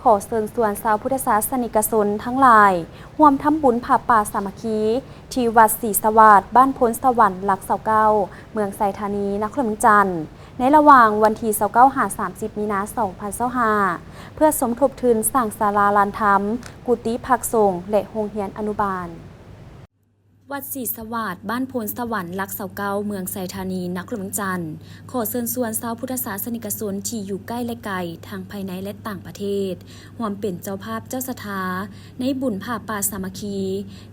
ຂໍເຊີນຊວນຊາວພຸດທະສາສະນິກະຊົນທັງຫຼາຍ ຮ່ວມທຳບຸນຜ້າປ່າສາມັກຄີ ທີ່ວັດສີສະຫວາດ ບ້ານໂພນສະຫວັນ ຫຼັກຊາວເກົ້າ ເມືອງໄຊທານີ ນະຄອນຫຼວງວຽງຈັນ ໃນລະຫວ່າງວັນທີຊາວເກົ້າ ຫາ ສາມສິບ ມີນາ ສອງພັນຊາວຫ້າ ເພື່ອສົມທົບທຶນສ້າງສາລາລານທຳ, ກຸຕິພັກສົງ ແລະ ໂຮງຮຽນອະນຸບານ. ວັດສີສະຫວາດ ບ້ານໂພນສະຫວັນ ຫຼັກຊາວເກົ້າ ເມືອງໄຊທານີ ນະຄອນຫຼວງວຽງຈັນ ຂໍເຊີນຊວນຊາວພຸດທະສາສະນິກະຊົນທີ່ຢູ່ໃກ້ ແລະ ໄກ ທັງພາຍໃນ ແລະ ຕ່າງປະເທດ ຮ່ວມເປັນເຈົ້າພາບເຈົ້າສັດທາ ໃນບຸນຜ້າປ່າສາມັກຄີ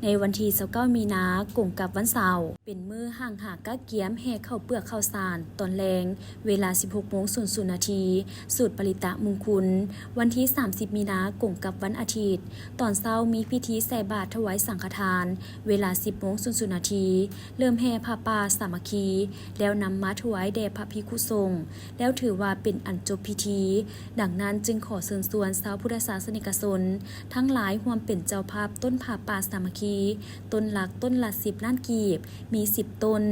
ໃນວັນທີຊາວເກົ້າ ມີນາ ກົງກັບວັນເສົາ ເປັນມື້ຫ້າງຫາກະກຽມແຫ່ເຂົ້າເປືອກເຂົ້າສານຕອນແລງ ເວລາສິບຫົກໂມງສູນນາທີ ສູດປະລິຕະມຸງຄຸນ. ວັນທີສາມສິບ ມີນາ ກົງກັບວັນອາທິດ ຕອນເຊົ້າມີພິທີໃສ່ບາດຖວາຍສັງຄະທານ ເວລາສິບໂມງສູນນາທີ ເລີ່ມແຫ່ຜ້າປ່າສາມັກຄີ ແລ້ວນຳມາຖວາຍແດ່ພະພິກຂຸສົງ ແລ້ວຖືວ່າເປັນອັນຈົບພິທີ. ດັ່ງນັ້ນຈຶ່ງຂໍເຊີນຊວນຊາວພຸດທະສາສະນິກະຊົນທັງຫຼາຍຮ່ວມເປັນເຈົ້າພາບຕົ້ນຜ້າປ່າສາມັກຄີ ຕົ້ນຫຼັກຕົ້ນລະສິບລ້ານກີບ ມີສິບຕົ້ນ,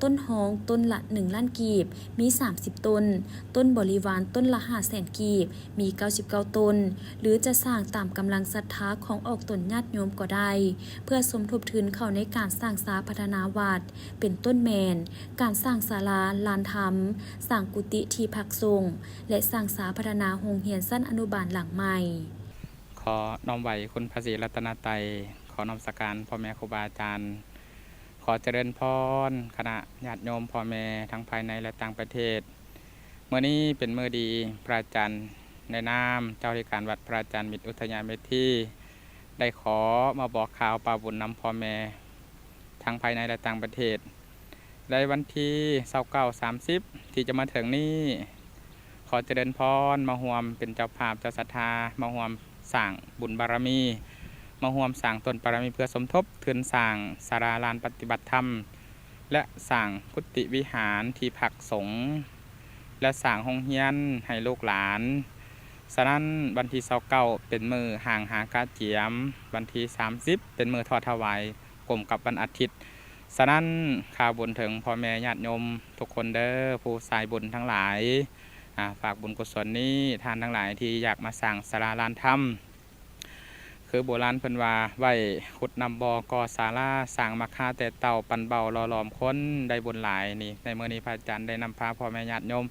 ຕົ້ນຮອງຕົ້ນລະໜຶ່ງລ້ານກີບ ມີສາມສິບຕົ້ນ, ຕົ້ນບໍລິວານຕົ້ນລະຫ້າແສນກີບ ມີເກົ້າສິບເກົ້າຕົ້ນ ຫຼືຈະສ້າງຕາມກຳລັງສັດທາຂອງອອກຕົນຍາດໂຍມກໍໄດ້ ເພື່ອສົມທົບທຶນເຂົ້າໃນການສ້າງສາພັດທະນາວັດ ເປັນຕົ້ນແມ່ນ ການສ້າງສາລາລານທຳ, ສ້າງກຸຕິທີ່ພັກສົງ ແລະ ສ້າງສາພັດທະນາໂຮງຮຽນຊັ້ນອະນຸບານຫຼັງໃໝ່. ຂໍນ້ອມໄຫວ້ຄຸນພະສີລັດຕະນະໄຕ, ຂໍນະມັດສະການພໍ່ແມ່ຄູບາອາຈານ, ຂໍຈະເລີນພອນຄະນະຍາດໂຍມພໍ່ແມ່ທັງພາຍໃນ ແລະ ຕ່າງປະເທດ. ມື້ນີ້ເປັນມື້ດີ, ພະອາຈານໃນນາມເຈົ້າອະທິການວັດ ພະອາຈານມິດ ອຸດທະຍະເມທີ ໄດ້ຂໍມາບອກຂ່າວປ່າວບຸນນຳພໍ່ແມ່ທັງພາຍໃນ ແລະ ຕ່າງປະເທດ ໃນວັນທີຊາວເກົ້າ ສາມສິບ ທີ່ຈະມາເຖິງນີ້ ຂໍຈະເລີນພອນ ມາຮ່ວມເປັນເຈົ້າພາບເຈົ້າສັດທາ ມາຮ່ວມສ້າງບຸນບາລະມີ, ມາຮ່ວມສ້າງຕົ້ນບາລະມີ ເພື່ອສົມທົບທຶນສ້າງສາລາລານປະຕິບັດທຳ ແລະ ສ້າງກຸຕິວິຫານທີ່ພັກສົງ ແລະ ສ້າງໂຮງຮຽນໃຫ້ລູກຫຼານ. ສະນັ້ນ ວັນທີຊາວເກົ້າ ເປັນມື້ຫ້າງຫາກະກຽມ, ວັນທີສາມສິບ ເປັນມື້ທອດຖວາຍກົງກັບວັນອາທິດ. ສະນັ້ນ ຂ່າວບຸນເຖິງພໍ່ແມ່ຍາດໂຍມທຸກຄົນເດີ ຜູ້ສາຍບຸນທັງຫຼາຍ. ອາ ຝາກບຸນກຸສົນນີ້ ທ່ານທັງຫຼາຍທີ່ຢາກມາສ້າງສາລາລານທຳ ຄືໂບລານເພິ່ນວ່າ ໄວ້ຂຸດນ້ຳບໍ່ ກໍ່ສາລາ ສ້າງມາຄາແຕ່ເຕົ້າ ປັນເບົາຫຼໍ່ຫຼອມຄົນ ໄດ້ບຸນຫຼາຍ. ນີ້ ໃນມື້ນີ້ພະອາຈານໄດ້ນຳພາພໍ່ແມ່ຍາດໂຍມ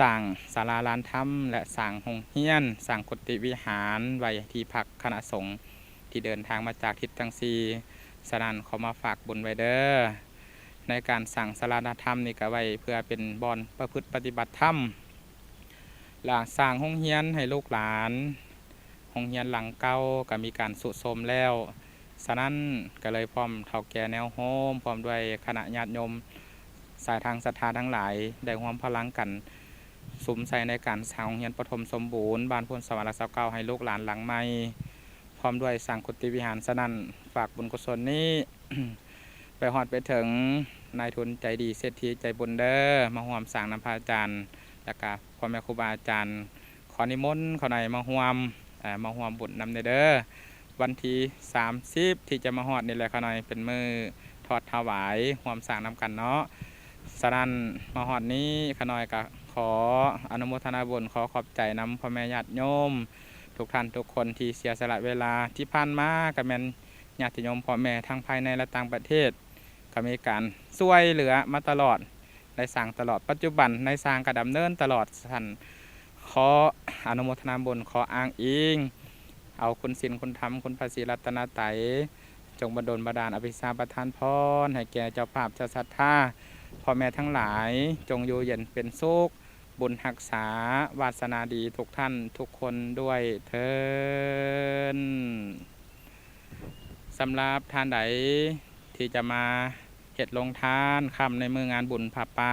ສ້າງສາລາລານທຳ ແລະ ສ້າງໂຮງຮຽນ, ສ້າງກຸຕິວິຫານ ໄວ້ທີ່ພັກຄະນະສົງທີ່ເດີນທາງມາຈາກທິດທັງສີ່. ສະນັ້ນ ຂໍມາຝາກບຸນໄວ້ເດີ. ໃນການສ້າງສາລາລານທຳນີ້ ກະໄວ້ເພື່ອເປັນບ່ອນປະພຶດປະຕິບັດທຳ ແລະ ສ້າງໂຮງຮຽນໃຫ້ລູກຫຼານ. ໂຮງຮຽນຫຼັງເກົ່າກະມີການຊຸດໂຊມແລ້ວ. ສະນັ້ນ ກະເລີຍພ້ອມເຖົ້າແກ່ແນວໂຮມ ພ້ອມດ້ວຍຄະນະຍາດໂຍມສາຍທາງສັດທາທັງຫຼາຍ ໄດ້ຮ່ວມພະລັງກັນສຸມໃສ່ໃນການສ້າງໂຮງຮຽນປະຖົມສົມບູນ ບ້ານໂພນສະຫວັນ ຫຼັກຊາວເກົ້າ ໃຫ້ລູກຫຼານຫຼັງໃໝ່ ພ້ອມດ້ວຍສ້າງກຸຕິວິຫານ. ສະນັ້ນ ຝາກບຸນກຸສົນນີ້ ໄປຮອດໄປເຖິງນາຍທຶນໃຈດີ ເສດຖີໃຈບຸນເດີ ມາຮ່ວມສ້າງນຳພະອາຈານ ແລ້ວກະພໍ່ແມ່ຄູບາອາຈານ. ຂໍນິມົນເຂົາໃນມາຮ່ວມ ເອີ ມາຮ່ວມບຸນນຳແດ່ເດີ. ວັນທີສາມສິບ ທີ່ຈະມາຮອດນີ້ແຫຼະ ຂ້ານ້ອຍເປັນມື້ທອດຖວາຍ ຮ່ວມສ້າງນຳກັນເນາະ. ສະນັ້ນ ມາຮອດນີ້ ຂ້ານ້ອຍກະຂໍອະນຸໂມທະນາບຸນ ຂໍຂອບໃຈນຳພໍ່ແມ່ຍາດໂຍມທຸກທ່ານທຸກຄົນທີ່ເສຍສະຫຼະເວລາ. ທີ່ຜ່ານມາກະແມ່ນຍາດໂຍມພໍ່ແມ່ທັງພາຍໃນ ແລະ ຕ່າງປະເທດ ກະມີການຊ່ວຍເຫຼືອມາຕະຫຼອດ ໄດ້ສ້າງຕະຫຼອດ ປັດຈຸບັນໄດ້ສ້າງກະດຳເນີນຕະຫຼອດ. ສະນັ້ນ ຂໍອະນຸໂມທະນາບຸນ ຂໍອ້າງອີງເອົາຄຸນສິນຄຸນທຳ ຄຸນພະສີລັດຕະນະໄຕ ຈົ່ງບັນດົນບັນດານອະພິຊາປະທານພອນໃຫ້ແກ່ເຈົ້າພາບເຈົ້າສັດທາ ພໍ່ແມ່ທັງຫຼາຍ ຈົ່ງຢູ່ເຢັນເປັນສຸກ ບຸນຮັກສາວາດສະໜາດີທຸກທ່ານທຸກຄົນດ້ວຍເທີ້ນ. ສຳລັບທ່ານໃດທີ່ຈະມາເຮັດໂຮງທານຄ່ຳໃນມື້ງານບຸນຜ້າປ່າ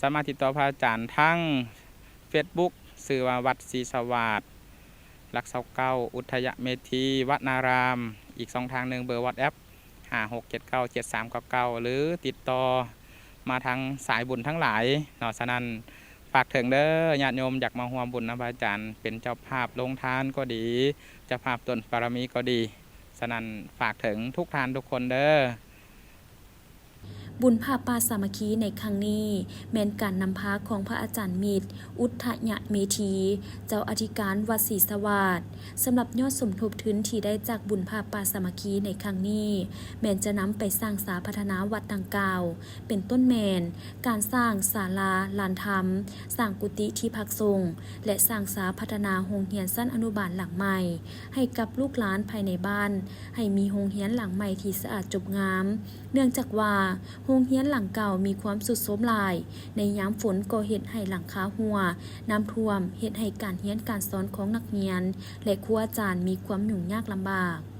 ສາມາດຕິດຕໍ່ພະອາຈານທາງເຟສບຸກ ຊື່ວ່າວັດສີສະຫວາດ ຫຼັກຊາວເກົ້າ ອຸດທະຍະເມທີ ວະນາຣາມ. ອີກຊ່ອງທາງໜຶ່ງ ເບີວັອດແອັບ ຫ້າຫົກເຈັດເກົ້າເຈັດສາມເກົ້າເກົ້າ ຫຼື ຕິດຕໍ່ມາທາງສາຍບຸນທັງຫຼາຍເນາະ. ສະນັ້ນ ຝາກເຖິງເດີ ຍາດໂຍມຢາກມາຮ່ວມບຸນນຳພະອາຈານ ເປັນເຈົ້າພາບໂຮງທານກໍດີ ເຈົ້າພາບຕົ້ນບາລະມີກໍດີ. ສະນັ້ນ ຝາກເຖິງທຸກທ່ານທຸກຄົນເດີ. ບຸນຜ້າປ່າສາມັກຄີໃນຄັ້ງນີ້ ແມ່ນການນຳພາຂອງພະອາຈານມິດ ອຸດທະຍະເມທີ ເຈົ້າອະທິການວັດສີສະຫວາດ. ສຳລັບຍອດສົມທົບທຶນທີ່ໄດ້ຈາກບຸນຜ້າປ່າສາມັກຄີໃນຄັ້ງນີ້ ແມ່ນຈະນຳໄປສ້າງສາພັດທະນາວັດດັ່ງກ່າວ ເປັນຕົ້ນແມ່ນ ການສ້າງສາລາລານທຳ, ສ້າງກຸຕິທີ່ພັກສົງ ແລະ ສ້າງສາພັດທະນາໂຮງຮຽນຊັ້ນອະນຸບານຫຼັງໃໝ່ ໃຫ້ກັບລູກຫຼານພາຍໃນບ້ານ ໃຫ້ມີໂຮງຮຽນຫຼັງໃໝ່ທີ່ສະອາດຈົບງາມ. ເນື່ອງຈາກວ່າໂຮງຮຽນຫຼັງເກົ່າມີຄວາມຊຸດໂຊມຫຼາຍ, ໃນຍາມຝົນກໍເຮັດໃຫ້ຫຼັງຄາຮົ່ວ, ນ້ຳຖ້ວມເຮັດໃຫ້ການຮຽນການສອນຂອງນັກຮຽນ ແລະ ຄູອາຈານມີຄວາມຫຍຸ້ງຍາກລຳບາກ.